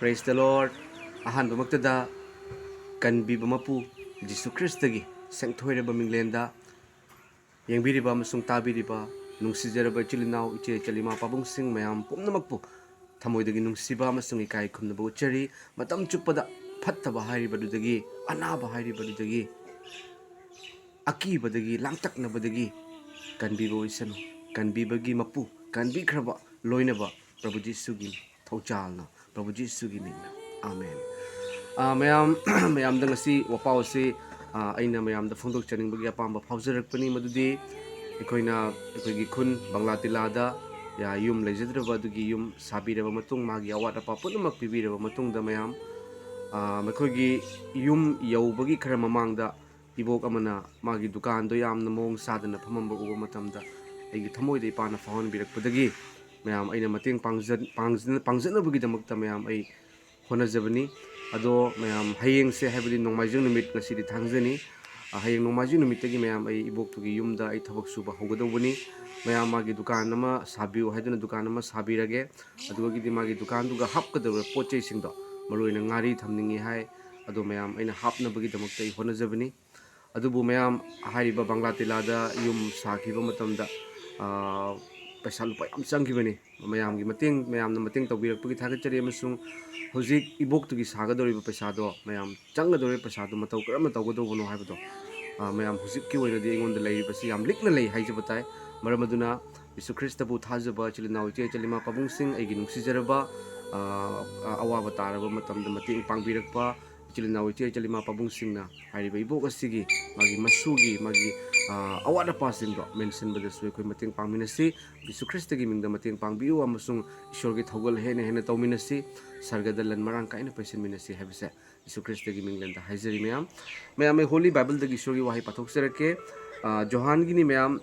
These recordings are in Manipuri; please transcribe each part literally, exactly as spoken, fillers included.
Praise the Lord. ꯑꯍꯥꯟꯕꯃꯛꯇꯗ ꯀꯟꯕꯤꯕ ꯃꯄꯨ ꯖꯤꯁꯨ ꯈ꯭ꯔꯤꯁꯇꯒꯤ ꯁꯦꯡꯊꯣꯏꯔꯕ ꯃꯤꯡꯂꯦꯟꯗ ꯌꯦꯡꯕꯤꯔꯤꯕ ꯑꯃꯁꯨꯡ ꯇꯥꯕꯤꯔꯤꯕ ꯅꯨꯡꯁꯤꯖꯔꯕ ꯏꯆꯤꯜ ꯏꯅꯥꯎ, ꯏꯆꯦ ꯏꯆꯜ, ꯏꯃꯥ ꯄꯥꯕꯨꯡꯁꯤꯡ ꯃꯌꯥꯝ ꯄꯨꯝꯅꯃꯛꯄꯨ ꯊꯃꯣꯏꯗꯒꯤ ꯅꯨꯡꯁꯤꯕ ꯑꯃꯁꯨꯡ ꯏꯀꯥꯏ ꯈꯨꯝꯅꯕ ꯎꯠꯆꯔꯤ꯫ ꯃꯇꯝ ꯆꯨꯞꯄꯗ ꯐꯠꯇꯕ ꯍꯥꯏꯔꯤꯕꯗꯨꯗꯒꯤ, ꯑꯅꯥꯕ ꯍꯥꯏꯔꯤꯕꯗꯨꯗꯒꯤ, ꯑꯀꯤꯕꯗꯒꯤ, ꯂꯥꯡꯇꯛꯅꯕꯗꯒꯤ ꯀꯟꯕꯤꯕ ꯑꯣꯏꯁꯅꯨ꯫ ꯀꯟꯕꯤꯕꯒꯤ ꯃꯄꯨ, ꯀꯟꯕꯤꯈ꯭ꯔꯕ ꯂꯣꯏꯅꯕ ꯄ꯭ꯔꯚꯨ ꯖꯤꯁꯨꯒꯤ ꯊꯧꯖꯥꯜꯅ, ꯄ꯭ꯔꯚꯨ ꯖꯤꯁꯨꯒꯤ ꯃꯤꯡꯅ꯫ ꯑꯥꯃꯦꯟ꯫ ꯑꯥ, ꯃꯌꯥꯝ, ꯃꯌꯥꯝꯗ ꯉꯁꯤ ꯋꯥꯄꯥꯎ ꯑꯁꯤ, ꯑꯥ, ꯑꯩꯅ ꯃꯌꯥꯝꯗ ꯐꯣꯡꯗꯣꯛꯆꯅꯤꯡꯕꯒꯤ ꯑꯄꯥꯝꯕ ꯐꯥꯎꯖꯔꯛꯄꯅꯤ꯫ ꯃꯗꯨꯗꯤ ꯑꯩꯈꯣꯏꯅ, ꯑꯩꯈꯣꯏꯒꯤ ꯈꯨꯟ ꯕꯪꯂꯥ ꯇꯤꯂꯥꯗ, ꯌꯥ, ꯌꯨꯝ ꯂꯩꯖꯗ꯭ꯔꯕ ꯑꯗꯨꯒꯤ ꯌꯨꯝ ꯁꯥꯕꯤꯔꯕ ꯃꯇꯨꯡ, ꯃꯥꯒꯤ ꯑꯋꯥꯠ ꯑꯄꯥ ꯄꯨꯝꯅꯃꯛ ꯄꯤꯕꯤꯔꯕ ꯃꯇꯨꯡꯗ, ꯃꯌꯥꯝ, ꯑꯥ, ꯃꯈꯣꯏꯒꯤ ꯌꯨꯝ ꯌꯧꯕꯒꯤ ꯈꯔ ꯃꯃꯥꯡꯗ ꯏꯕꯣꯛ ꯑꯃꯅ ꯃꯥꯒꯤ ꯗꯨꯀꯥꯟꯗꯣ ꯌꯥꯝꯅ ꯃꯑꯣꯡ ꯆꯥꯗꯅ ꯐꯝꯃꯝꯕ ꯎꯕ ꯃꯇꯝꯗ, ꯑꯩꯒꯤ ꯊꯃꯣꯏꯗ ꯏꯄꯥꯅ ꯐꯥꯎꯍꯟꯕꯤꯔꯛꯄꯗꯒꯤ, ꯃꯌꯥꯝ, ꯑꯩꯅ ꯃꯇꯦꯡ ꯄꯥꯡꯖ-, ꯄꯥꯡꯖ-, ꯄꯥꯡꯖꯅꯕꯒꯤꯗꯃꯛꯇ, ꯃꯌꯥꯝ, ꯑꯩ ꯍꯣꯠꯅꯖꯕꯅꯤ꯫ ꯑꯗꯣ, ꯃꯌꯥꯝ, ꯍꯌꯦꯡꯁꯦ, ꯍꯥꯏꯕꯗꯤ ꯅꯣꯡꯃꯥꯏꯖꯤꯡ ꯅꯨꯃꯤꯠ, ꯉꯁꯤꯗꯤ ꯊꯥꯡꯖꯅꯤ꯫ ꯑ, ꯍꯌꯦꯡ ꯅꯣꯡꯃꯥꯏꯖꯤꯡ ꯅꯨꯃꯤꯠꯇꯒꯤ, ꯃꯌꯥꯝ, ꯑꯩ ꯏꯕꯣꯛꯇꯨꯒꯤ ꯌꯨꯝꯗ ꯑꯩ ꯊꯕꯛ ꯁꯨꯕ ꯍꯧꯒꯗꯧꯕꯅꯤ꯫ ꯃꯌꯥꯝ, ꯃꯥꯒꯤ ꯗꯨꯀꯥꯟ ꯑꯃ ꯁꯥꯕꯤꯌꯨ ꯍꯥꯏꯗꯨꯅ ꯗꯨꯀꯥꯟ ꯑꯃ ꯁꯥꯕꯤꯔꯒꯦ꯫ ꯑꯗꯨꯗꯒꯤꯗꯤ ꯃꯥꯒꯤ ꯗꯨꯀꯥꯟꯗꯨꯒ ꯍꯥꯞꯀꯗꯧꯔꯤꯕ ꯄꯣꯠ ꯆꯩꯁꯤꯡꯗꯣ, ꯃꯔꯨꯑꯣꯏꯅ ꯉꯥꯔꯤ ꯊꯝꯅꯤꯡꯉꯤ ꯍꯥꯏ꯫ ꯑꯗꯣ, ꯃꯌꯥꯝ, ꯑꯩꯅ ꯍꯥꯞꯅꯕꯒꯤꯗꯃꯛꯇ ꯑꯩ ꯍꯣꯠꯅꯖꯕꯅꯤ꯫ ꯑꯗꯨꯕꯨ, ꯃꯌꯥꯝ, ꯍꯥꯏꯔꯤꯕ ꯕꯪꯂꯥ ꯇꯤꯂꯥꯗ ꯌꯨꯝ ꯁꯥꯈꯤꯕ ꯃꯇꯝꯗ, ꯑ, ꯄꯩꯁꯥ ꯂꯨꯄꯥ ꯌꯥꯝ ꯆꯪꯈꯤꯕꯅꯤ꯫ ꯃꯌꯥꯝꯒꯤ ꯃꯇꯦꯡ, ꯃꯌꯥꯝꯅ ꯃꯇꯦꯡ ꯇꯧꯕꯤꯔꯛꯄꯒꯤ ꯊꯥꯒꯠꯆꯔꯤ, ꯑꯃꯁꯨꯡ ꯍꯧꯖꯤꯛ ꯏꯕꯣꯛꯇꯨꯒꯤ ꯁꯥꯒꯗꯧꯔꯤꯕ ꯄꯩꯁꯥꯗꯣ, ꯃꯌꯥꯝ, ꯆꯪꯒꯗꯧꯔꯤꯕ ꯄꯩꯁꯥꯗꯣ ꯃꯇꯧ ꯀꯔꯝꯅ ꯇꯧꯒꯗꯧꯕꯅꯣ ꯍꯥꯏꯕꯗꯣ, ꯑ, ꯃꯌꯥꯝ, ꯍꯧꯖꯤꯛꯀꯤ ꯑꯣꯏꯅꯗꯤ ꯑꯩꯉꯣꯟꯗ ꯂꯩꯔꯤꯕꯁꯤ ꯌꯥꯝ ꯂꯤꯛꯅ ꯂꯩ ꯍꯥꯏꯖꯕ ꯇꯥꯏ꯫ ꯃꯔꯝ ꯑꯗꯨꯅ ꯖꯤꯁꯨ ꯈ꯭ꯔꯤꯁꯇꯕꯨ ꯊꯥꯖꯕ ꯏꯆꯤꯜ ꯏꯅꯥꯎ, ꯏꯆꯦ ꯏꯆꯜ, ꯏꯃꯥ ꯄꯥꯕꯨꯡꯁꯤꯡ, ꯑꯩꯒꯤ ꯅꯨꯡꯁꯤꯖꯔꯕ, ꯑ, ꯑ, ꯑꯋꯥꯕ ꯇꯥꯔꯕ ꯃꯇꯝꯗ ꯃꯇꯦꯡ ꯄꯥꯡꯕꯤꯔꯛꯄ ꯏꯆꯤꯜ ꯏꯅꯥꯎ, ꯏꯆꯦ ꯏꯆꯜ, ꯏꯃꯥ ꯄꯥꯕꯨꯡꯁꯤꯡꯅ ꯍꯥꯏꯔꯤꯕ ꯏꯕꯣꯛ ꯑꯁꯤꯒꯤ, ꯃꯥꯒꯤ ꯃꯁꯨꯒꯤ, ꯃꯥꯒꯤ, ꯑ, ꯑꯋꯥꯠ ꯑꯄꯥꯁꯤꯡꯗꯣ ꯃꯦꯟꯁꯤꯟꯕꯗꯁꯨ ꯑꯩꯈꯣꯏ ꯃꯇꯦꯡ ꯄꯥꯡꯃꯤꯟꯅꯁꯤ꯫ ꯖꯤꯁꯨ ꯈ꯭ꯔꯤꯁꯇꯒꯤ ꯃꯤꯡꯗ ꯃꯇꯦꯡ ꯄꯥꯡꯕꯤꯌꯨ ꯑꯃꯁꯨꯡ ꯏꯁꯣꯔꯒꯤ ꯊꯧꯒꯜ ꯍꯦꯟꯅ ꯍꯦꯟꯅ ꯇꯧꯃꯤꯟꯅꯁꯤ꯫ ꯁꯔꯒꯗ ꯂꯟ ꯃꯔꯥꯡ ꯀꯥꯏꯅ ꯄꯩꯁꯤꯟꯃꯤꯟꯅꯁꯤ ꯍꯥꯏꯕꯁꯦ ꯖꯤꯁꯨ ꯈ꯭ꯔꯤꯁꯇꯒꯤ ꯃꯤꯡꯂꯦꯟꯗ ꯍꯥꯏꯖꯔꯤ, ꯃꯌꯥꯝ꯫ ꯃꯌꯥꯝ, ꯑꯩ ꯍꯣꯂꯤ ꯕꯥꯏꯕꯜꯗꯒꯤ ꯏꯁꯣꯔꯒꯤ ꯋꯥꯍꯩ ꯄꯥꯊꯣꯛꯆꯔꯛꯀꯦ꯫ ꯑ, ꯖꯣꯍꯥꯟꯒꯤꯅꯤ, ꯃꯌꯥꯝ꯫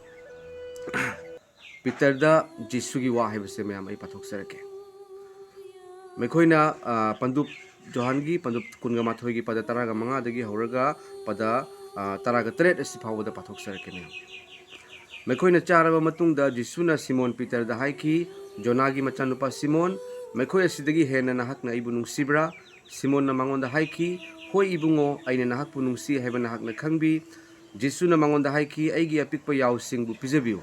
ꯄꯤꯇꯔꯗ ꯖꯤꯁꯨꯒꯤ ꯋꯥ ꯍꯥꯏꯕꯁꯦ, ꯃꯌꯥꯝ, ꯑꯩ ꯄꯥꯊꯣꯛꯆꯔꯛꯀꯦ꯫ ꯃꯈꯣꯏꯅ, ꯑ, ꯄꯟꯗꯨꯞ, ꯖꯣꯍꯥꯟꯒꯤ ꯄꯟꯗꯨꯞ ꯀꯨꯟꯒ ꯃꯥꯊꯣꯏꯒꯤ ꯄꯗ ꯇꯔꯥꯒ ꯃꯉꯥꯗꯒꯤ ꯍꯧꯔꯒ ꯄꯗ, ꯑ, ꯇꯔꯥꯒ ꯇꯔꯦꯠ ꯑꯁꯤ ꯐꯥꯎꯕꯗ ꯄꯥꯊꯣꯛꯆꯔꯛꯀꯦ, ꯃꯌꯥꯝ꯫ ꯃꯈꯣꯏꯅ ꯆꯥꯔꯕ ꯃꯇꯨꯡꯗ ꯖꯤꯁꯨꯅ ꯁꯤꯃꯣꯟ ꯄꯤꯇꯔꯗ ꯍꯥꯏꯈꯤ, "ꯖꯣꯅꯥꯒꯤ ꯃꯆꯥꯅꯨꯄꯥ ꯁꯤꯃꯣꯟ, ꯃꯈꯣꯏ ꯑꯁꯤꯗꯒꯤ ꯍꯦꯟꯅ ꯅꯍꯥꯛꯅ ꯑꯩꯕꯨ ꯅꯨꯡꯁꯤꯕ꯭ꯔꯥ?" ꯁꯤꯃꯣꯟꯅ ꯃꯉꯣꯟꯗ ꯍꯥꯏꯈꯤ, "ꯍꯣꯏ ꯏꯕꯨꯡꯉꯣ, ꯑꯩꯅ ꯅꯍꯥꯛꯄꯨ ꯅꯨꯡꯁꯤ ꯍꯥꯏꯕ ꯅꯍꯥꯛꯅ ꯈꯪꯕꯤ꯫" ꯖꯤꯁꯨꯅ ꯃꯉꯣꯟꯗ ꯍꯥꯏꯈꯤ, "ꯑꯩꯒꯤ ꯑꯄꯤꯛꯄ ꯌꯥꯎꯁꯤꯡꯕꯨ ꯄꯤꯖꯕꯤꯌꯨ꯫"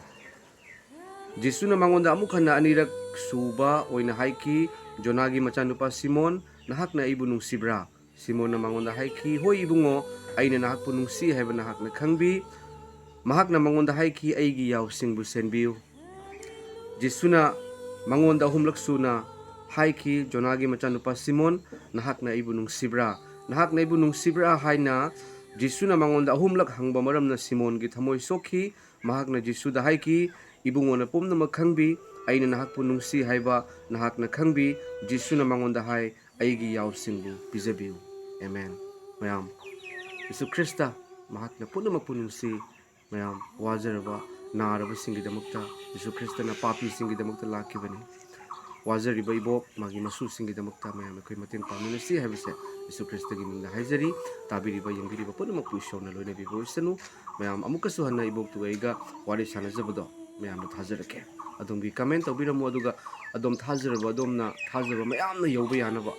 ꯖꯤꯁꯨꯅ ꯃꯉꯣꯟꯗ ꯑꯃꯨꯛ ꯍꯟꯅ ꯑꯅꯤꯔꯛ ꯁꯨꯕ ꯑꯣꯏꯅ ꯍꯥꯏꯈꯤ, "ꯖꯣꯅꯥꯒꯤ ꯃꯆꯥꯅꯨꯄꯥ ꯁꯤꯃꯣꯟ, ꯅꯍꯥꯛꯅ ꯑꯩꯕꯨ ꯅꯨꯡꯁꯤꯕ꯭ꯔꯥ?" ꯁꯤꯃꯣꯟꯅ ꯃꯉꯣꯟꯗ ꯍꯥꯏꯈꯤ, "ꯍꯣꯏ ꯏꯕꯨꯡꯉꯣ, ꯑꯩꯅ ꯅꯍꯥꯛꯄꯨ ꯅꯨꯡꯁꯤ ꯍꯥꯏꯕ ꯅꯍꯥꯛꯅ ꯈꯪꯕꯤ꯫" ꯃꯍꯥꯛꯅ ꯃꯉꯣꯟꯗ ꯍꯥꯏꯈꯤ, "ꯑꯩꯒꯤ ꯌꯥꯎꯁꯤꯡꯕꯨ ꯁꯦꯟꯕꯤꯌꯨ꯫" ꯖꯤꯁꯨꯅ ꯃꯉꯣꯟꯗ ꯑꯍꯨꯝꯂꯛ ꯁꯨꯅ ꯍꯥꯏꯈꯤ, "ꯖꯣꯅꯥꯒꯤ ꯃꯆꯥꯅꯨꯄꯥ ꯁꯤꯃꯣꯟ, ꯅꯍꯥꯛꯅ ꯑꯩꯕꯨ ꯅꯨꯡꯁꯤꯕ꯭ꯔꯥ? ꯅꯍꯥꯛꯅ ꯑꯩꯕꯨ ꯅꯨꯡꯁꯤꯕ꯭ꯔꯥ?" ꯍꯥꯏꯅ ꯖꯤꯁꯨꯅ ꯃꯉꯣꯟꯗ ꯑꯍꯨꯝꯂꯛ ꯍꯪꯕ ꯃꯔꯝꯅ ꯁꯤꯃꯣꯟꯒꯤ ꯊꯃꯣꯏ ꯁꯣꯛꯈꯤ꯫ ꯃꯍꯥꯛꯅ ꯖꯤꯁꯨꯗ ꯍꯥꯏꯈꯤ, "ꯏꯕꯨꯡꯉꯣꯅ ꯄꯨꯝꯅꯃꯛ ꯈꯪꯕꯤ, ꯑꯩꯅ ꯅꯍꯥꯛꯄꯨ ꯅꯨꯡꯁꯤ ꯍꯥꯏꯕ ꯅꯍꯥꯛꯅ ꯈꯪꯕꯤ꯫" ꯖꯤꯁꯨꯅ ꯃꯉꯣꯟꯗ ꯍꯥꯏ, "ꯑꯩꯒꯤ ꯌꯥꯎꯁꯤꯡꯕꯨ ꯄꯤꯖꯕꯤꯌꯨ꯫" ꯑꯦꯃꯦꯟ꯫ ꯃꯌꯥꯝ, ꯖꯤꯁꯨ ꯈ꯭ꯔꯤꯁꯇ ꯃꯍꯥꯛꯅ ꯄꯨꯝꯅꯃꯛꯄꯨ ꯅꯨꯡꯁꯤ꯫ ꯃꯌꯥꯝ, ꯋꯥꯖꯔꯕ, ꯅꯥꯔꯕꯁꯤꯡꯒꯤꯗꯃꯛꯇ ꯖꯤꯁꯨ ꯈ꯭ꯔꯤꯁꯇꯅ ꯄꯥꯄꯤꯁꯤꯡꯒꯤꯗꯃꯛꯇ ꯂꯥꯛꯈꯤꯕꯅꯤ꯫ ꯋꯥꯖꯔꯤꯕ ꯏꯕꯣꯛ, ꯃꯥꯒꯤ ꯃꯁꯨꯁꯤꯡꯒꯤꯗꯃꯛꯇ ꯃꯌꯥꯝ ꯑꯩꯈꯣꯏ ꯃꯇꯦꯡ ꯄꯥꯡꯃꯤꯟꯅꯁꯤ ꯍꯥꯏꯕꯁꯦ ꯖꯤꯁꯨ ꯈ꯭ꯔꯤꯁꯇꯒꯤ ꯃꯤꯡꯗ ꯍꯥꯏꯖꯔꯤ꯫ ꯇꯥꯕꯤꯔꯤꯕ, ꯌꯦꯡꯕꯤꯔꯤꯕ ꯄꯨꯝꯅꯃꯛꯄꯨ ꯏꯁꯣꯔꯅ ꯂꯣꯏꯅꯕꯤꯕ ꯑꯣꯏꯁꯅꯨ꯫ ꯃꯌꯥꯝ, ꯑꯃꯨꯛꯀꯁꯨ ꯍꯟꯅ ꯏꯕꯣꯛꯇꯨꯒ ꯑꯩꯒ ꯋꯥꯔꯤ ꯁꯥꯟꯅꯖꯕꯗꯣ ꯃꯌꯥꯝꯗ ꯊꯥꯖꯔꯛꯀꯦ꯫ ꯑꯗꯣꯝꯒꯤ comment ꯇꯧꯕꯤꯔꯝꯃꯨ, ꯑꯗꯨꯒ ꯑꯗꯣꯝ ꯊꯥꯖꯔꯕ, ꯑꯗꯣꯝꯅ ꯊꯥꯖꯕ ꯃꯌꯥꯝꯅ ꯌꯧꯕ ꯌꯥꯅꯕ,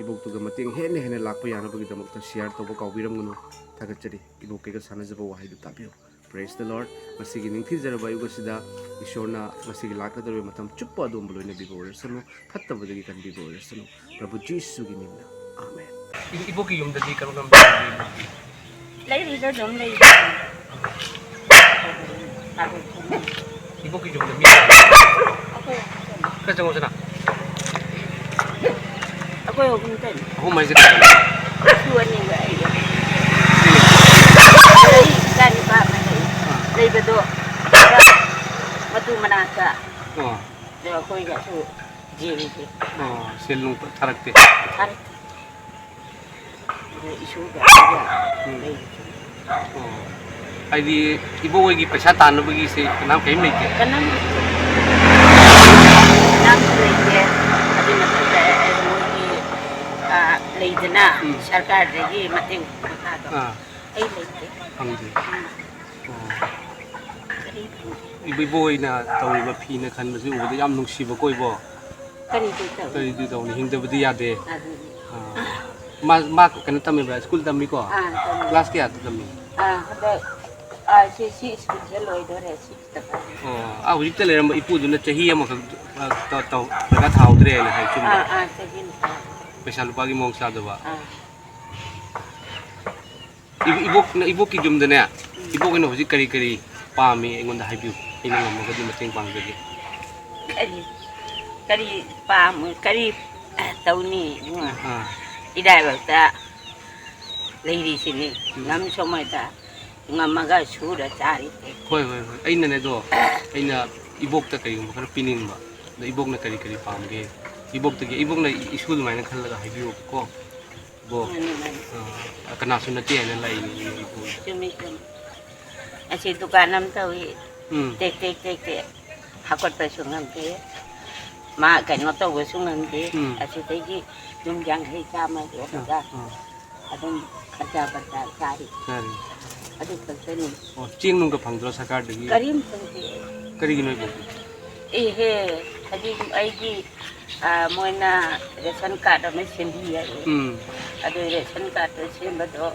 ꯏꯕꯣꯛꯇꯨꯒ ꯃꯇꯦꯡ ꯍꯦꯟꯅ ꯍꯦꯟꯅ ꯂꯥꯛꯄ ꯌꯥꯅꯕꯒꯤꯗꯃꯛꯇ share ꯇꯧꯕ ꯀꯥꯎꯕꯤꯔꯝꯒꯅꯨ꯫ ꯊꯥꯒꯠꯆꯔꯤ꯫ ꯏꯕꯣꯛꯀꯩꯒ ꯁꯥꯟꯅꯖꯕ ꯋꯥꯍꯩꯗꯨ ꯇꯥꯕꯤꯌꯨ꯫ Praise the Lord꯫ ꯉꯁꯤꯒꯤ ꯅꯤꯡꯊꯤꯖꯔꯕ ꯑꯌꯨꯛ ꯑꯁꯤꯗ ꯏꯁꯣꯔꯅ ꯉꯁꯤꯒꯤ ꯂꯥꯛꯀꯗꯧꯔꯤꯕ ꯃꯇꯝ ꯆꯨꯞꯄ ꯑꯗꯣꯝꯕꯨ ꯂꯣꯏꯅꯕꯤꯕ ꯑꯣꯏꯔꯁꯅꯨ, ꯐꯠꯇꯕꯗꯒꯤ ꯀꯟꯕꯤꯕ ꯑꯣꯏꯔꯁꯅꯨ, ꯄ꯭ꯔꯚꯨ ꯖꯤꯁꯨꯒꯤ ꯃꯤꯡꯅ꯫ ꯑꯥꯃꯦꯟ꯫ ꯏ-, ꯏꯕꯣꯛꯀꯤ ꯌꯨꯝꯗꯗꯤ ꯀꯔꯝ ꯀꯔꯝ ꯇꯧꯔꯤ? ꯂꯩꯔꯤꯗ ꯑꯗꯨꯝ ꯂꯩꯔꯤ꯫ ꯏꯕꯣꯛꯀꯤ ꯌꯨꯝꯗ ꯃꯤ ꯀꯌꯥ ꯂꯩ? ꯑꯩꯈꯣꯏ ꯈꯔ ꯆꯪꯉꯛꯎꯁꯤꯅ꯫ ꯑꯩꯈꯣꯏ ꯑꯍꯨꯝ ꯇꯅꯤ꯫ ꯑꯍꯨꯝ ꯍꯥꯏꯁꯦ ꯀꯅꯥ ꯀꯅꯥ? ꯏꯁꯨ ꯑꯅꯤꯒ ꯑꯩꯒ꯫ ꯑꯩ ꯏꯆꯥ ꯅꯨꯄꯥ ꯑꯃ ꯂꯩ꯫ ꯑꯥ꯫ ꯂꯩꯕꯗꯣ ꯃꯇꯨ ꯃꯅꯥꯛꯇ꯫ ꯑꯣ꯫ ꯑꯗꯣ ꯑꯩꯈꯣꯏꯒꯁꯨ ꯌꯦꯡꯉꯤꯁꯦ꯫ ꯑꯣ, ꯁꯦꯜ ꯅꯨꯡ ꯊꯥꯔꯛꯇꯦ? ꯊꯥꯔꯛꯇꯦ꯫ ꯑꯗꯣ ꯏꯁꯨꯒ ꯑꯩꯒ ꯎꯝ꯫ ꯂꯩꯔꯤꯁꯦ꯫ ꯑꯣ꯫ ꯍꯥꯏꯗꯤ ꯏꯕꯣꯛ ꯍꯣꯏꯒꯤ ꯄꯩꯁꯥ ꯇꯥꯟꯅꯕꯒꯤꯁꯦ ꯀꯅꯥꯝ ꯀꯔꯤꯝ ꯂꯩꯇꯦ? ꯀꯅꯥꯝ ꯂꯩꯇꯦ꯫ ꯀꯅꯥꯝꯁꯨ ꯂꯩꯇꯦ꯫ ꯑꯗꯨꯏ ꯃꯊꯛꯇ ꯑꯩ ꯃꯣꯏꯒꯤ, ꯑꯥ, ꯂꯩꯗꯅ ꯎꯝ꯫ ꯁꯔꯀꯥꯔꯗꯒꯤ ꯃꯇꯦꯡ ꯃꯈꯥꯗꯣ ꯑꯥ꯫ ꯑꯩ ꯂꯩꯇꯦ꯫ ꯐꯪꯗꯦ꯫ ꯎꯝ꯫ ꯑꯣ꯫ ꯀꯔꯤ ꯐꯪꯗꯦ? ꯏꯕꯣ-, ꯏꯕꯣꯛ ꯍꯣꯏꯅ ꯇꯧꯔꯤꯕ ꯐꯤꯅ ꯈꯟꯕꯁꯤ ꯎꯕꯗ ꯌꯥꯝ ꯅꯨꯡꯁꯤꯕꯀꯣ, ꯏꯕꯣ꯫ ꯀꯔꯤꯗꯤ ꯇꯧꯅꯤ? ꯀꯔꯤꯗꯤ ꯇꯧꯅꯤ? ꯍꯤꯡꯗꯕꯗꯤ ꯌꯥꯗꯦ꯫ ꯑꯗꯨꯅꯤ꯫ ꯑꯥ꯫ ꯃꯥ, ꯃꯥ ꯀꯩꯅꯣ ꯇꯝꯃꯤꯕ, ꯁ꯭ꯀꯨꯜ ꯇꯝꯃꯤꯀꯣ? ꯑꯥ, ꯇꯝꯃꯤ꯫ ꯀ꯭ꯂꯥꯁ ꯀꯌꯥꯗ ꯇꯝꯃꯤ? ꯑꯥ, ꯍꯟꯗꯛ, ꯑꯥ, ꯁꯤ, ꯁꯤ ꯁ꯭ꯀꯨꯜꯁꯦ ꯂꯣꯏꯗꯣꯔꯦ, ꯁꯤꯛꯁꯇ ꯀꯥꯔꯦ꯫ ꯑꯣ, ꯑꯥ, ꯍꯧꯖꯤꯛꯇ ꯂꯩꯔꯝꯕ ꯏꯄꯨꯗꯨꯅ ꯆꯍꯤ ꯑꯃꯈꯛ, ꯑꯥ, ꯇ-, ꯇꯧ-, ꯄꯩꯈꯥ ꯊꯥꯍꯧꯗ꯭ꯔꯦꯅ ꯍꯥꯏ, ꯆꯨꯝꯕ꯭ꯔꯥ? ꯑꯥ, ꯑꯥ, ꯆꯍꯤ ꯑꯃ ꯇꯥꯔꯦ꯫ ꯄꯩꯁꯥ ꯂꯨꯄꯥꯒꯤ ꯃꯑꯣꯡ ꯆꯥꯗꯕ꯫ ꯑꯥ꯫ ꯏꯕ-, ꯏꯕꯣꯛꯅ, ꯏꯕꯣꯛꯀꯤ ꯌꯨꯝꯗꯅꯦ, ꯏꯕꯣꯛ ꯍꯣꯏꯅ ꯍꯧꯖꯤꯛ ꯀꯔꯤ ꯀꯔꯤ ꯄꯥꯝꯃꯤ ꯑꯩꯉꯣꯟꯗ ꯍꯥꯏꯕꯤꯌꯨ, ꯑꯩꯅ ꯉꯝꯃꯒꯗꯤ ꯃꯇꯦꯡ ꯄꯥꯡꯖꯒꯦ꯫ ꯀꯔꯤ, ꯀꯔꯤ ꯄꯥꯝ-, ꯀꯔꯤ ꯇꯧꯅꯤ ꯏꯕꯨꯡꯉꯣ? ꯑꯥ꯫ ꯏꯔꯥꯏꯕꯛꯇ ꯂꯩꯔꯤꯁꯤꯅꯤ꯫ ꯎꯝ꯫ ꯉꯝ ꯁꯣꯃꯣꯏꯗ ꯉꯝꯃꯒ ꯁꯨꯔ ꯆꯥꯔꯤꯁꯦ꯫ ꯍꯣꯏ, ꯍꯣꯏ, ꯍꯣꯏ꯫ ꯑꯩꯅꯅꯦ ꯑꯗꯣ, ꯑꯩꯅ ꯏꯕꯣꯛꯇ ꯀꯔꯤꯒꯨꯝꯕ ꯈꯔ ꯄꯤꯅꯤꯡꯕ꯫ ꯑꯗꯣ ꯏꯕꯣꯛꯅ ꯀꯔꯤ ꯀꯔꯤ ꯄꯥꯝꯒꯦ? ꯏꯕꯣꯛꯇꯒꯤ, ꯏꯕꯣꯛꯅ ꯏꯁꯨ ꯑꯗꯨꯃꯥꯏꯅ ꯈꯜꯂꯒ ꯍꯥꯏꯕꯤꯌꯨꯀꯣ꯫ ꯏꯕꯣꯛ, ꯃꯥꯅꯤ, ꯃꯥꯅꯤ꯫ ꯑ, ꯀꯅꯥꯁꯨ ꯅꯠꯇꯦ ꯍꯥꯏꯅ ꯂꯥꯛꯏꯅꯤ ꯏꯕꯣꯛ꯫ ꯆꯨꯝꯃꯤ, ꯆꯨꯝꯃꯤ꯫ ꯑꯁꯤ ꯗꯨꯀꯥꯟ ꯑꯃ ꯇꯧꯏ꯫ ꯎꯝ꯫ ꯇꯦꯛ, ꯇꯦꯛ, ꯇꯦꯛ, ꯇꯦꯛ꯫ ꯍꯥꯞꯀꯠꯄꯁꯨ ꯉꯝꯗꯦ꯫ ꯃꯥ ꯀꯩꯅꯣ ꯇꯧꯕꯁꯨ ꯉꯝꯗꯦ꯫ ꯎꯝ꯫ ꯑꯁꯤꯗꯒꯤ ꯌꯨꯝ ꯌꯥꯡꯈꯩ ꯆꯥꯝꯃ ꯌꯣꯜꯂꯒ ꯑꯥ, ꯑꯥ꯫ ꯑꯗꯨꯝ ꯈꯔꯆꯥ ꯕꯔꯆꯥ ꯆꯥꯔꯤ꯫ ꯆꯥꯔꯤ꯫ ꯑꯗꯨ ꯈꯛꯇꯅꯤ꯫ ꯑꯣ, ꯆꯦꯡ ꯅꯨꯡꯒ ꯐꯪꯗ꯭ꯔꯣ ꯁꯔꯀꯥꯔꯗꯒꯤ? ꯀꯔꯤꯝ ꯐꯪꯗꯦ꯫ ꯀꯔꯤꯒꯤꯅꯣ ꯏꯕꯣꯛ? ꯑꯦꯍꯦ, ꯍꯧꯖꯤꯛ ꯑꯩꯒꯤ, ꯑ, ꯃꯣꯏꯅ ꯔꯦꯁꯟ ꯀꯥꯔꯗ ꯑꯃ ꯁꯦꯝꯕꯤ ꯍꯥꯏꯌꯦ꯫ ꯎꯝ꯫ ꯑꯗꯨ ꯔꯦꯁꯟ ꯀꯥꯔꯗ ꯁꯦꯝꯕꯗꯣ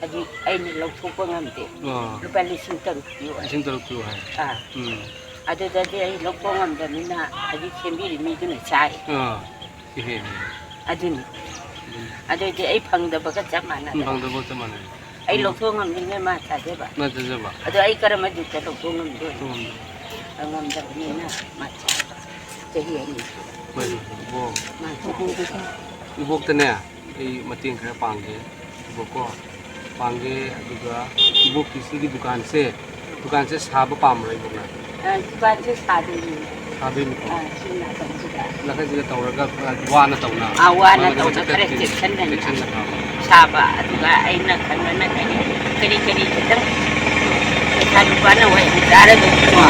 ꯍꯧꯖꯤꯛ ꯑꯩꯅ ꯂꯧꯊꯣꯛꯄ ꯉꯝꯗꯦ꯫ ꯑꯣ꯫ ꯂꯨꯄꯥ ꯂꯤꯁꯤꯡ ꯇꯔꯨꯛ ꯄꯤꯌꯨ ꯍꯥꯏ꯫ ꯂꯤꯁꯤꯡ ꯇꯔꯨꯛ ꯄꯤꯌꯨ ꯍꯥꯏ꯫ ꯑꯥ꯫ ꯎꯝ꯫ ꯑꯗꯨꯗꯗꯤ ꯑꯩ ꯂꯧꯊꯣꯛ ꯉꯝꯗꯕꯅꯤꯅ ꯍꯧꯖꯤꯛ ꯁꯦꯝꯕꯤꯔꯤ ꯃꯤꯗꯨꯅ ꯆꯥꯔꯤ꯫ ꯑꯥ꯫ ꯏꯍꯦ, ꯏꯍꯦ꯫ ꯑꯗꯨꯅꯤ꯫ ꯑꯗꯨꯅꯤ꯫ ꯑꯗꯨꯗꯤ ꯑꯩ ꯐꯪꯗꯕꯒ ꯆꯞ ꯃꯥꯟꯅꯔꯦ꯫ ꯎꯝ, ꯐꯪꯗꯕꯒ ꯆꯞ ꯃꯥꯟꯅꯔꯦ꯫ ꯑꯩ ꯎꯝ꯫ ꯂꯧꯊꯣꯛ ꯉꯝꯗ꯭ꯔꯤꯉꯩ ꯃꯥ ꯆꯥꯖꯕ꯫ ꯃꯥ ꯆꯥꯖꯕ꯫ ꯑꯗꯣ ꯑꯩ ꯀꯔꯝꯕ ꯖꯨꯛꯇ ꯂꯧꯊꯣꯛ ꯉꯝꯗꯣꯏꯅꯣ? ꯂꯧꯊꯣꯛ ꯉꯝꯗꯣꯏꯅꯣ? ꯉꯝꯗꯕꯅꯤꯅ ꯃꯥ ꯆꯥꯕ꯫ ꯆꯍꯤ ꯑꯅꯤ ꯁꯨꯔꯦ꯫ ꯍꯣꯏ, ꯍꯣꯏ, ꯍꯣꯏ꯫ ꯃꯥ ꯆꯥꯕ꯫ ꯏꯕꯣꯛꯇꯅꯦ, ꯑꯩ ꯃꯇꯦꯡ ꯈꯔ ꯄꯥꯡꯒꯦ꯫ ꯏꯕꯣꯛꯀꯣ, ꯄꯥꯡꯒꯦ, ꯑꯗꯨꯒ ꯏꯕꯣꯛꯀꯤ ꯁꯤꯒꯤ ꯗꯨꯀꯥꯟꯁꯦ, ꯗꯨꯀꯥꯟꯁꯦ ꯁꯥꯕ ꯄꯥꯝꯕ꯭ꯔꯥ ꯏꯕꯣꯛꯅ? ꯑ, ꯗꯨꯀꯥꯟꯁꯦ ꯁꯥꯗꯣꯏꯅꯤ꯫ ꯁꯥꯗꯣꯏꯅꯤꯀꯣ? ꯑ, ꯁꯤ ꯅꯥꯀꯟꯁꯤꯗ꯫ ꯅꯥꯀꯟꯁꯤꯗ ꯇꯧꯔꯒ, ꯑ, ꯋꯥꯅ ꯇꯧꯅ꯫ ꯑ, ꯋꯥꯅ ꯃꯥꯅ ꯇꯧꯅ ꯈꯔ ꯆꯦꯛꯁꯤꯟꯅ꯫ ꯆꯦꯛꯁꯤꯟꯅ ꯁꯥꯕ꯫ ꯁꯥꯕ꯫ ꯑꯗꯨꯒ ꯑꯩꯅ ꯈꯟꯕꯅ ꯀꯔꯤ, ꯀꯔꯤ ꯈꯤꯇꯪ ꯄꯩꯁꯥ ꯅꯨꯄꯥꯅ ꯋꯥꯏ ꯆꯥꯔꯒꯗꯤꯀꯣ꯫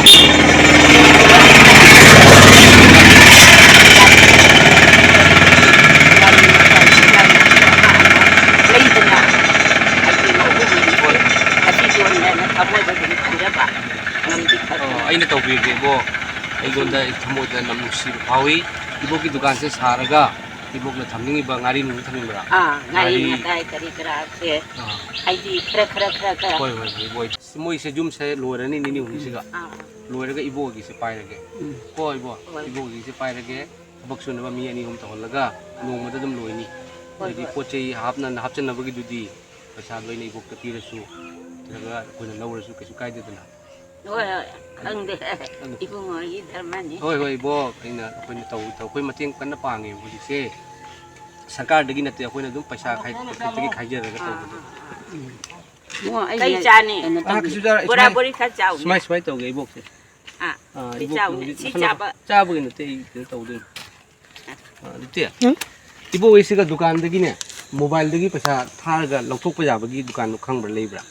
ꯂꯩꯗꯅ꯫ ꯍꯥꯏꯗꯤ ꯃꯧ ꯑꯣꯏꯕꯅꯤꯅ ꯑꯁꯤ ꯌꯣꯟꯗꯅ ꯊꯃꯣꯏꯗ ꯑꯗꯨꯝ ꯈꯟꯖꯕ꯫ ꯉꯝꯗꯤ ꯈꯔ ꯑꯣ, ꯑꯩꯅ ꯇꯧꯕꯤꯔꯒꯦꯀꯣ꯫ ꯑꯩꯉꯣꯟꯗ ꯊꯃꯣꯏꯗ ꯌꯥꯝ ꯅꯨꯡꯁꯤꯕ ꯐꯥꯎꯏ꯫ ꯏꯕꯣꯛꯀꯤ ꯗꯨꯀꯥꯟꯁꯦ ꯁꯥꯔꯒ ꯏꯕꯣꯛꯅ ꯊꯝꯅꯤꯡꯉꯤꯕ ꯉꯥꯔꯤ ꯅꯨꯡ ꯊꯝꯅꯤꯡꯕ꯭ꯔꯥ? ꯑꯥ, ꯉꯥꯔꯤ ꯉꯥꯔꯤ꯫ ꯉꯇꯥꯏ ꯀꯔꯤ ꯀꯔꯥꯁꯦ꯫ ꯑꯥ꯫ ꯍꯥꯏꯗꯤ ꯈꯔ, ꯈꯔ, ꯈꯔ, ꯈꯔ꯫ ꯍꯣꯏ, ꯍꯣꯏ, ꯍꯣꯏ, ꯍꯣꯏ꯫ ꯃꯣꯏꯁꯦ ꯌꯨꯝꯁꯦ ꯂꯣꯏꯔꯅꯤ ꯅꯤꯅꯤ ꯍꯨꯝꯅꯤꯁꯤꯒ꯫ ꯑꯥ, ꯑꯥ꯫ ꯂꯣꯏꯔꯒ ꯏꯕꯣꯛꯀꯤꯁꯦ ꯄꯥꯏꯔꯒꯦ꯫ ꯎꯝ꯫ ꯀꯣ ꯏꯕꯣ? ꯍꯣꯏ꯫ ꯏꯕꯣꯛꯀꯤꯁꯦ ꯄꯥꯏꯔꯒꯦ꯫ ꯊꯕꯛ ꯁꯨꯅꯕ ꯃꯤ ꯑꯅꯤ ꯑꯍꯨꯝ ꯇꯧꯍꯜꯂꯒ ꯅꯣꯡꯃꯗ ꯑꯗꯨꯝ ꯂꯣꯏꯅꯤ꯫ ꯍꯣꯏ, ꯑꯗꯒꯤ ꯍꯣꯏ꯫ ꯄꯣꯠ ꯆꯩ ꯍꯥꯞꯅ-, ꯍꯥꯞꯆꯟꯅꯕꯒꯤꯗꯨꯗꯤ ꯄꯩꯁꯥꯗꯣ ꯑꯩꯅ ꯏꯕꯣꯛꯇ ꯄꯤꯔꯁꯨ, ꯅꯠꯇ꯭ꯔꯒ ꯑꯩꯈꯣꯏꯅ ꯂꯧꯔꯁꯨ ꯀꯩꯁꯨ ꯀꯥꯏꯗꯦꯗꯅ꯫ ꯍꯣꯏ, ꯍꯣꯏ, ꯈꯪꯗꯦ꯫ ꯑꯗꯨ ꯏꯕꯨꯡꯉꯣꯒꯤ ꯙꯔꯃꯅꯤ꯫ ꯍꯣꯏ, ꯍꯣꯏ, ꯏꯕꯣꯛ, ꯑꯩꯅ, ꯑꯩꯈꯣꯏꯅ ꯇꯧ-, ꯇꯧ-, ꯑꯩꯈꯣꯏ ꯃꯇꯦꯡ ꯀꯟꯅ ꯄꯥꯡꯉꯦꯕ ꯍꯧꯖꯤꯛꯁꯦ꯫ ꯁꯔꯀꯥꯔꯗꯒꯤ ꯅꯠꯇꯦ, ꯑꯩꯈꯣꯏꯅ ꯑꯗꯨꯝ ꯄꯩꯁꯥ ꯈꯥꯏ-, ꯄꯣꯀꯦꯠꯇꯒꯤ ꯈꯥꯏꯖꯔꯒ ꯇꯧꯕꯗꯣ꯫ ꯏꯕꯨꯡꯉꯣ, ꯑꯩ ꯀꯩ ꯆꯥꯅꯤ? ꯀꯩꯅꯣ ꯑꯥ, ꯇꯧꯒꯦ꯫ ꯀꯩꯁꯨ ꯆꯥꯔꯣꯏ, ꯕꯣꯔꯥ ꯁꯨꯃꯥꯏ-, ꯕꯣꯔꯤ ꯈꯔ ꯆꯥꯎꯅꯦ꯫ ꯁꯨꯃꯥꯏ, ꯁꯨꯃꯥꯏ ꯇꯧꯒꯦ, ꯏꯕꯣꯛꯁꯦ꯫ ꯑꯥ, ꯑꯥ, ꯁꯤ ꯏꯕꯣꯛꯀꯤ ꯆꯥꯎꯅꯦ, ꯍꯧꯖꯤꯛ ꯁꯤ ꯅꯈꯟ-, ꯆꯥꯕ꯫ ꯆꯥꯕꯒꯤ ꯅꯠꯇꯦ, ꯑꯩ ꯀꯩꯅꯣ ꯇꯧꯗꯣꯏꯅꯤ꯫ ꯑꯥ, ꯑꯗꯨꯗꯤ ꯎꯝ? ꯏꯕꯣꯛ, ꯑꯩꯁꯤꯒ ꯗꯨꯀꯥꯟꯗꯒꯤꯅꯦ, ꯃꯣꯕꯥꯏꯜꯗꯒꯤ ꯄꯩꯁꯥ ꯊꯥꯔꯒ ꯂꯧꯊꯣꯛꯄ ꯌꯥꯕꯒꯤ ꯗꯨꯀꯥꯟꯗꯣ ꯈꯪꯕ꯭ꯔꯥ, ꯂꯩꯕ꯭ꯔꯥ?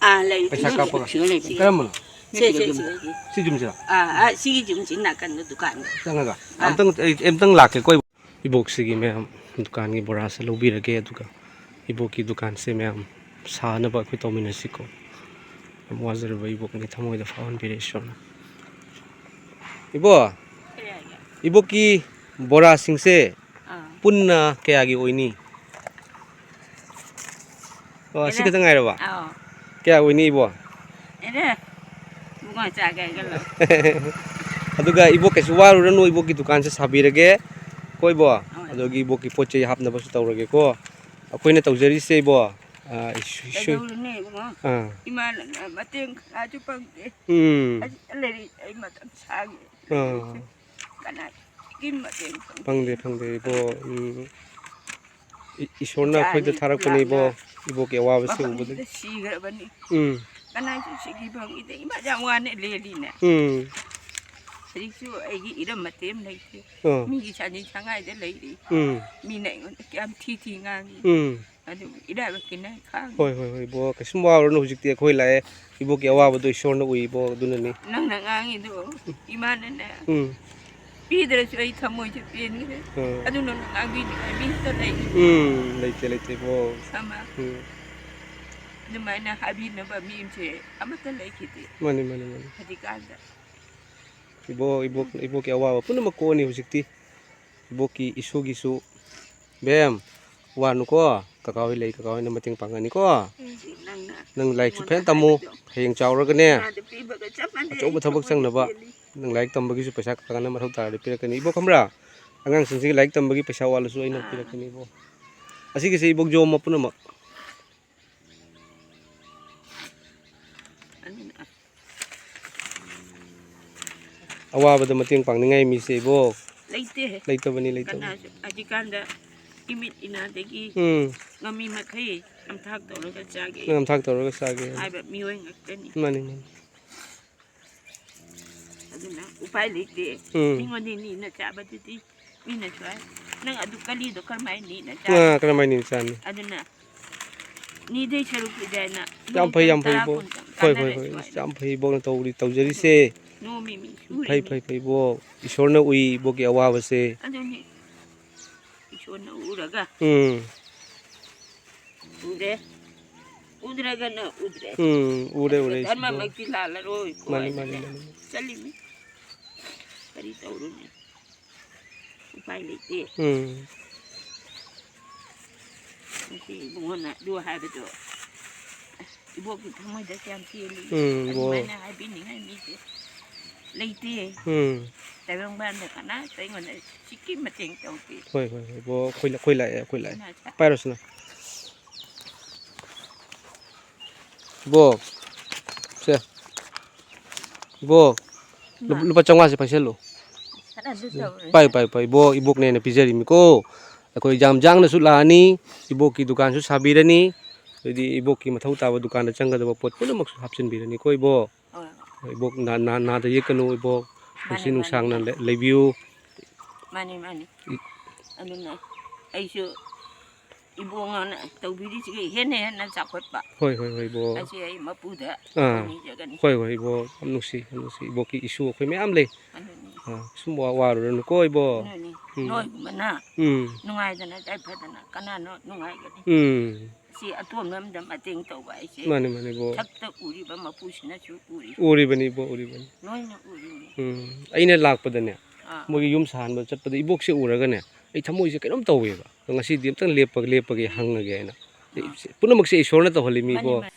ꯑꯥ, ꯂꯩ꯫ ꯄꯩꯁꯥ ꯁꯤꯒꯤ, ꯀꯥꯞꯄꯒ꯫ ꯁꯤꯒꯤ, ꯁꯤꯒꯤ꯫ ꯀꯔꯝꯕꯅꯣ? ꯁꯦ, ꯁꯦ, ꯁꯤꯒꯤ꯫ ꯁꯤ ꯖꯨꯝꯁꯤꯔꯣ? ꯑꯥ, ꯑꯥ, ꯁꯤꯒꯤ ꯖꯨꯝꯁꯤ ꯅꯥꯀꯟꯗ ꯗꯨꯀꯥꯟꯗ꯫ ꯆꯪꯉꯒ? ꯑꯥ꯫ ꯑꯝꯇꯪ, ꯑꯩ ꯑꯝꯇꯪ ꯂꯥꯛꯀꯦ ꯀꯣꯏꯕ꯫ ꯏꯕꯣꯛꯁꯤꯒꯤ ꯃꯌꯥꯝ ꯗꯨꯀꯥꯟꯒꯤ ꯕꯣꯔꯥꯁꯦ ꯂꯧꯕꯤꯔꯒꯦ, ꯑꯗꯨꯒ ꯏꯕꯣꯛꯀꯤ ꯗꯨꯀꯥꯟꯁꯦ ꯃꯌꯥꯝ ꯁꯥꯅꯕ ꯑꯩꯈꯣꯏ ꯇꯧꯃꯤꯟꯅꯁꯤꯀꯣ꯫ ꯌꯥꯝ ꯋꯥꯖꯔꯕ ꯏꯕꯣꯛꯅꯤ, ꯊꯃꯣꯏꯗ ꯐꯥꯎꯍꯟꯕꯤꯔꯦ ꯏꯁꯣꯔꯅ꯫ ꯏꯕꯣ, ꯀꯩ ꯍꯥꯏꯒꯦ? ꯏꯕꯣꯛꯀꯤ ꯕꯣꯔꯥꯁꯤꯡꯁꯦ ꯑꯥ꯫ ꯄꯨꯟꯅ ꯀꯌꯥꯒꯤ ꯑꯣꯏꯅꯤ? ꯑꯣ, ꯑꯁꯤ ꯈꯛꯇ ꯉꯥꯏꯔꯕ? ꯑꯥꯎ꯫ ꯀꯌꯥ ꯑꯣꯏꯅꯤ, ꯏꯕꯣ? ꯑꯦꯔꯦ, ꯏꯕꯨꯡꯉꯣ, ꯆꯥꯒꯦ ꯍꯥꯏꯒꯜꯂꯣ꯫ ꯑꯗꯨꯒ ꯏꯕꯣꯛ, ꯀꯩꯁꯨ ꯋꯥꯔꯨꯔꯅꯨ, ꯏꯕꯣꯛꯀꯤ ꯗꯨꯀꯥꯟꯁꯦ ꯁꯥꯕꯤꯔꯒꯦ ꯀꯣ, ꯏꯕꯣ? ꯍꯣꯏ꯫ ꯑꯗꯨꯒꯤ ꯏꯕꯣꯛꯀꯤ ꯄꯣꯠ ꯆꯩ ꯍꯥꯞꯅꯕꯁꯨ ꯇꯧꯔꯒꯦꯀꯣ꯫ ꯑꯩꯈꯣꯏꯅ ꯇꯧꯖꯔꯤꯁꯦ, ꯏꯕꯣ, ꯑꯥ, ꯏꯁꯨ-, ꯏꯁꯨ-, ꯀꯩꯗꯧꯔꯨꯅꯤ, ꯏꯕꯨꯡꯉꯣ? ꯑꯥ꯫ ꯏꯃꯥꯅ ꯃꯇꯦꯡ ꯈꯔꯁꯨ ꯄꯥꯡꯗꯦ꯫ ꯎꯝ꯫ ꯑꯁꯤꯗ ꯂꯩꯔꯤ ꯑꯩ ꯃꯇꯝ ꯁꯥꯡꯉꯦ꯫ ꯑꯥ꯫ ꯀꯅꯥꯒꯤ ꯃꯇꯦꯡ ꯐꯪꯗꯦ꯫ ꯐꯪꯗꯦ, ꯐꯪꯗꯦ, ꯏꯕꯣ꯫ ꯎꯝ꯫ ꯏ-, ꯏꯁꯣꯔꯅ ꯑꯩꯈꯣꯏꯗ ꯏꯆꯥꯅꯤ ꯊꯥꯔꯛꯄꯅꯦ, ꯏꯕꯣ꯫ ꯂꯥꯞꯅ ꯏꯕꯣꯛꯀꯤ ꯑꯋꯥꯕꯁꯦ ꯃꯐꯝꯁꯤꯗ ꯎꯕꯗꯒꯤ꯫ ꯁꯤꯈ꯭ꯔꯕꯅꯤ꯫ ꯎꯝ꯫ ꯀꯅꯥꯁꯨ ꯁꯤꯈꯤ ꯐꯪꯈꯤꯗꯦ꯫ ꯏꯃꯥ ꯌꯥꯝ ꯋꯥꯅ ꯂꯦꯜꯂꯤꯅꯦ꯫ ꯎꯝ꯫ ꯍꯧꯖꯤꯛꯁꯨ ꯑꯩꯒꯤ ꯏꯔꯝ ꯃꯇꯦꯝ ꯂꯩꯇꯦ꯫ ꯑꯥ꯫ ꯃꯤꯒꯤ ꯁꯥꯅꯤ ꯁꯉꯥꯏꯗ ꯂꯩꯔꯤ꯫ ꯎꯝ꯫ ꯃꯤꯅ ꯑꯩꯉꯣꯟꯗ ꯀꯌꯥꯝ ꯊꯤ ꯊꯤ ꯉꯥꯡꯉꯤ꯫ ꯎꯝ꯫ ꯑꯗꯨꯕꯨ ꯏꯔꯥꯏꯕꯛꯀꯤꯅꯦ ꯈꯥꯡꯉꯤ꯫ ꯍꯣꯏ, ꯍꯣꯏ, ꯍꯣꯏ, ꯏꯕꯣ, ꯀꯩꯁꯨꯝ ꯋꯥꯔꯨꯔꯅꯨ, ꯍꯧꯖꯤꯛꯇꯤ ꯑꯩꯈꯣꯏ ꯂꯥꯛꯑꯦ꯫ ꯏꯕꯣꯛꯀꯤ ꯑꯋꯥꯕꯗꯣ ꯏꯁꯣꯔꯅ ꯎꯏ, ꯏꯕꯣ, ꯑꯗꯨꯅꯅꯤ꯫ ꯅꯪꯅ ꯉꯥꯡꯉꯤꯗꯣ ꯏꯃꯥꯅꯅꯦ꯫ ꯎꯝ꯫ ꯄꯤꯗ꯭ꯔꯁꯨ ꯑꯩ ꯊꯃꯣꯏꯁꯦ ꯄꯦꯟꯈ꯭ꯔꯦ꯫ ꯑꯥ꯫ ꯑꯗꯨ ꯅꯪꯅ ꯉꯥꯡꯕꯤꯅꯤꯡꯉꯥꯏ ꯃꯤ ꯑꯝꯇ ꯂꯩ? ꯎꯝ, ꯂꯩꯇꯦ, ꯂꯩꯇꯦ, ꯏꯕꯣ꯫ ꯑꯃ꯫ ꯎꯝ꯫ ꯑꯗꯨꯃꯥꯏꯅ ꯍꯥꯏꯕꯤꯅꯕ ꯃꯤ ꯑꯃꯁꯦ ꯑꯃꯠꯇ ꯂꯩꯈꯤꯗꯦ꯫ ꯃꯥꯅꯤ, ꯃꯥꯅꯤ, ꯃꯥꯅꯤ꯫ ꯍꯧꯖꯤꯛꯀꯥꯟꯗ꯫ ꯏꯕꯣꯛ, ꯏꯕꯣꯛ, ꯏꯕꯣꯛꯀꯤ ꯑꯋꯥꯕ ꯄꯨꯝꯅꯃꯛ ꯀꯣꯛꯑꯅꯤ ꯍꯧꯖꯤꯛꯇꯤ꯫ ꯏꯕꯣꯛꯀꯤ ꯏꯁꯨꯒꯤꯁꯨ꯫ ꯕꯦꯝ, ꯋꯥꯅꯨꯀꯣ꯫ ꯀꯀꯥ ꯍꯣꯏ ꯂꯩ, ꯀꯀꯥ ꯍꯣꯏꯅ ꯃꯇꯦꯡ ꯄꯥꯡꯉꯅꯤꯀꯣ꯫ ꯅꯪ ꯂꯥꯏꯔꯤꯛꯁꯨ ꯐꯖꯅ ꯇꯝꯃꯨ꯫ ꯍꯌꯦꯡ ꯆꯥꯎꯔꯒꯅꯦ, ꯑꯆꯧꯕ ꯊꯕꯛ ꯆꯪꯅꯕ꯫ ꯅꯪ ꯂꯥꯏꯔꯤꯛ ꯇꯝꯕꯒꯤꯁꯨ ꯄꯩꯁꯥ ꯀꯀꯥꯅ ꯃꯊꯧ ꯇꯥꯔꯗꯤ ꯄꯤꯔꯛꯀꯅꯤ꯫ ꯏꯕꯣꯛ ꯈꯪꯕ꯭ꯔꯥ? ꯑꯉꯥꯡꯁꯤꯡꯁꯤꯒꯤ ꯂꯥꯏꯔꯤꯛ ꯇꯝꯕꯒꯤ ꯄꯩꯁꯥ ꯋꯥꯠꯂꯁꯨ ꯑꯩꯅ ꯄꯤꯔꯛꯀꯅꯤ, ꯏꯕꯣꯛ꯫ ꯑꯁꯤꯒꯤꯁꯦ ꯏꯕꯣꯛ ꯌꯣꯝ ꯃꯄꯨꯝꯅꯃꯛ꯫ ꯑꯋꯥꯕꯗ ꯃꯇꯦꯡ ꯄꯥꯡꯅꯤꯡꯉꯥꯏ ꯃꯤꯁꯦ ꯏꯕꯣꯛ꯫ ꯂꯩꯇꯦ꯫ ꯂꯩꯇꯕꯅꯤ, ꯂꯩꯇꯕꯅꯤ꯫ ꯀꯅꯥꯁꯨ ꯍꯧꯖꯤꯛꯀꯥꯟꯗ ꯏꯃꯤꯠ ꯏꯅꯥꯗꯒꯤ ꯎꯝ꯫ ꯉꯝꯃꯤ ꯃꯈꯩ ꯅꯝꯊꯥꯛ ꯇꯧꯔꯒ ꯆꯥꯒꯦ꯫ ꯅꯝꯊꯥꯛ ꯇꯧꯔꯒ ꯆꯥꯒꯦ꯫ ꯍꯥꯏꯕ ꯃꯤꯑꯣꯏ ꯉꯥꯛꯇꯅꯤ꯫ ꯃꯥꯅꯤ, ꯃꯥꯅꯤ꯫ ꯑꯗꯨꯅ ꯎꯄꯥꯏ ꯂꯩꯇꯦ꯫ ꯎꯝ꯫ ꯃꯤꯉꯣꯟꯗ ꯅꯤꯅ ꯆꯥꯕꯗꯨꯗꯤ ꯃꯤꯅꯁꯨ ꯍꯥꯏ, "ꯅꯪ ꯑꯗꯨ ꯀꯂꯤꯗꯣ ꯀꯔꯝꯍꯥꯏꯅ ꯅꯤꯅ ꯆꯥꯅꯤ?" ꯑꯥ, ꯀꯔꯝꯍꯥꯏꯅ ꯅꯤꯅ ꯆꯥꯅꯤ? ꯑꯗꯨꯅ ꯅꯤꯗꯣꯏ ꯁꯔꯨꯛꯄꯨꯗꯤ ꯍꯥꯏꯅ ꯌꯥꯝ ꯐꯩ, ꯌꯥꯝ ꯐꯩ, ꯅꯣꯡꯃꯇꯪ ꯏꯕꯣꯛ꯫ ꯇꯔꯥ ꯀꯨꯟꯇꯪ ꯍꯣꯏ, ꯍꯣꯏ, ꯀꯥꯟꯅꯔꯁꯨ ꯍꯣꯏ꯫ ꯍꯥꯏꯅ꯫ ꯌꯥꯝ ꯐꯩ, ꯏꯕꯣꯛꯅ ꯇꯧꯔꯤ, ꯇꯧꯖꯔꯤꯁꯦ꯫ ꯅꯣꯡꯃ ꯃꯤ ꯐꯩ, ꯁꯨꯔꯤꯅꯤ꯫ ꯐꯩ, ꯐꯩ, ꯏꯕꯣꯛ꯫ ꯏꯁꯣꯔꯅ ꯎꯏ ꯏꯕꯣꯛꯀꯤ ꯑꯋꯥꯕꯁꯦ꯫ ꯑꯗꯨꯅꯤ꯫ ꯏꯁꯣꯔꯅ ꯎꯔꯒ ꯎꯝ꯫ ꯎꯔꯦ꯫ ꯎꯗ꯭ꯔꯒꯅ ꯎꯗ꯭ꯔꯦ꯫ ꯎꯝ, ꯎꯔꯦ, ꯑꯗꯨꯒ ꯎꯔꯦ, ꯏꯕꯣꯛ꯫ ꯙꯔꯃꯃꯛꯇꯤ ꯂꯥꯜꯂꯔꯣꯏ ꯃꯥꯅꯤ, ꯃꯥꯅꯤ, ꯍꯥꯏꯗꯅ ꯃꯥꯅꯤ꯫ ꯆꯠꯂꯤꯃꯤ꯫ ꯀꯔꯤ ꯇꯧꯔꯨꯅꯤ? ꯎꯄꯥꯏ ꯂꯩꯇꯦ꯫ ꯎꯝ꯫ ꯉꯁꯤ ꯏꯕꯨꯡꯉꯣꯅ ꯑꯗꯨ ꯍꯥꯏꯕꯗꯣ, ꯑꯁ, ꯏꯕꯣꯛꯀꯤ ꯊꯃꯣꯏꯗ ꯀꯌꯥꯝ ꯄꯦꯜꯂꯤ꯫ ꯎꯝ, ꯏꯕꯣꯛ꯫ ꯑꯗꯨꯃꯥꯏꯅ ꯍꯥꯏꯕꯤꯅꯤꯡꯉꯥꯏ ꯃꯤꯁꯦ ꯂꯩꯇꯦ꯫ ꯎꯝ꯫ ꯇꯥꯏꯕꯪꯄꯥꯟꯗ ꯀꯅꯥꯁꯨ ꯑꯩꯉꯣꯟꯗ ꯁꯤꯛꯀꯤ ꯃꯇꯦꯡ ꯇꯧꯗꯦ꯫ ꯍꯣꯏ, ꯍꯣꯏ, ꯍꯣꯏ, ꯏꯕꯣꯛ, ꯑꯩꯈꯣꯏ ꯂꯥꯛ-, ꯑꯩꯈꯣꯏ ꯂꯥꯛꯑꯦ, ꯑꯩꯈꯣꯏ ꯂꯥꯛꯑꯦ꯫ ꯏꯃꯥ ꯁꯥ- ꯄꯥꯏꯔꯣꯁꯤꯅ꯫ ꯏꯕꯣꯛ, ꯁꯦ꯫ ꯏꯕꯣꯛ, ꯂꯨ-, ꯏꯃꯥ꯫ ꯂꯨꯄꯥ ꯆꯥꯝꯃꯉꯥꯁꯦ ꯄꯥꯏꯁꯜꯂꯨ꯫ ꯈꯔꯁꯨ ꯇꯧꯔꯦ꯫ ꯄꯥꯏ, ꯄꯥꯏ, ꯄꯥꯏ꯫ ꯏꯕꯣꯛ, ꯏꯕꯣꯛꯅꯦꯅ ꯄꯤꯖꯔꯤꯃꯤꯀꯣ꯫ ꯑꯩꯈꯣꯏ ꯌꯥꯝ ꯌꯥꯡꯅꯁꯨ ꯂꯥꯛꯑꯅꯤ, ꯏꯕꯣꯛꯀꯤ ꯗꯨꯀꯥꯟꯁꯨ ꯁꯥꯕꯤꯔꯅꯤ, ꯑꯗꯩꯗꯤ ꯏꯕꯣꯛꯀꯤ ꯃꯊꯧ ꯇꯥꯕ ꯗꯨꯀꯥꯟꯗ ꯆꯪꯒꯗꯕ ꯄꯣꯠ ꯄꯨꯝꯅꯃꯛꯁꯨ ꯍꯥꯞꯆꯤꯟꯕꯤꯔꯅꯤꯀꯣ, ꯏꯕꯣꯛ꯫ ꯍꯣꯏ, ꯍꯣꯏ꯫ ꯏꯕꯣꯛ ꯅꯥ-, ꯅꯥ-, ꯅꯥꯗ ꯌꯦꯛꯀꯅꯨ, ꯏꯕꯣꯛ꯫ ꯃꯥꯅꯤ, ꯄꯨꯟꯁꯤ ꯃꯥꯅꯤ, ꯅꯨꯡꯁꯥꯡꯅ ꯃꯥꯅꯤ꯫ ꯂꯩ-, ꯂꯩꯕꯤꯌꯨ꯫ ꯃꯥꯅꯤ, ꯃꯥꯅꯤ꯫ ꯏ- ꯑꯗꯨꯅ ꯑꯩꯁꯨ ꯏꯕꯨꯡꯉꯣꯅ ꯇꯧꯕꯤꯔꯤꯁꯤꯒ ꯍꯦꯟꯅ ꯍꯦꯟꯅ ꯆꯥꯎꯈꯠꯄ ꯍꯣꯏ, ꯍꯣꯏ, ꯍꯣꯏ, ꯏꯕꯣꯛ꯫ ꯑꯁꯤ ꯑꯩ ꯃꯄꯨꯗ ꯑꯥ꯫ ꯅꯤꯖꯒꯅꯤ꯫ ꯍꯣꯏ, ꯍꯣꯏ, ꯏꯕꯣꯛ꯫ ꯌꯥꯝ ꯅꯨꯡꯁꯤ, ꯌꯥꯝ ꯅꯨꯡꯁꯤ꯫ ꯏꯕꯣꯛꯀꯤ ꯏꯁꯨ ꯑꯩꯈꯣꯏ ꯃꯌꯥꯝ ꯂꯩ꯫ ꯑꯗꯨꯅꯤ꯫ ꯑꯥ, ꯁꯨꯝ ꯋꯥ-, ꯋꯥꯔꯨꯔꯅꯨꯀꯣ, ꯏꯕꯣꯛ꯫ ꯑꯗꯨꯅꯤ꯫ ꯎꯝ꯫ ꯅꯣꯏꯒꯨꯝꯕꯅ ꯎꯝ꯫ ꯅꯨꯡꯉꯥꯏꯗꯅ ꯌꯥꯏꯐꯗꯅ ꯀꯅꯥꯅꯣ ꯅꯨꯡꯉꯥꯏꯒꯅꯤ? ꯎꯝ꯫ ꯁꯤ ꯑꯇꯣꯝꯕ ꯑꯃꯗ ꯃꯇꯦꯡ ꯇꯧꯕ ꯍꯥꯏꯁꯦ ꯃꯥꯅꯤ ꯃꯥꯅꯤ ꯏꯕꯣ꯫ ꯊꯛꯇ ꯎꯔꯤꯕ ꯃꯄꯨꯁꯤꯅꯁꯨ ꯎꯔꯤ꯫ ꯎꯔꯤꯕꯅꯤ ꯏꯕꯣ, ꯎꯔꯤꯕꯅꯤ꯫ ꯂꯣꯏꯅ ꯎꯔꯤꯅꯤ꯫ ꯎꯝ, ꯑꯩꯅ ꯂꯥꯛꯄꯗꯅꯦ, ꯑꯥ꯫ ꯃꯣꯏꯒꯤ ꯌꯨꯝ ꯁꯥꯍꯟꯕ ꯆꯠꯄꯗ ꯏꯕꯣꯛꯁꯦ ꯎꯔꯒꯅꯦ, ꯑꯩ ꯊꯃꯣꯏꯁꯦ ꯀꯩꯅꯣꯝ ꯇꯧꯋꯦꯕ꯫ ꯑꯗꯣ ꯉꯁꯤꯗꯤ ꯑꯝꯇꯪ ꯂꯦꯞꯄꯒ, ꯂꯦꯞꯄꯒꯦ, ꯍꯪꯉꯒꯦ ꯍꯥꯏꯅ꯫ ꯑꯩ, ꯄꯨꯝꯅꯃꯛꯁꯦ ꯏꯁꯣꯔꯅ ꯇꯧꯍꯜꯂꯤ ꯃꯤꯀꯣ꯫ ꯃꯥꯅꯤ,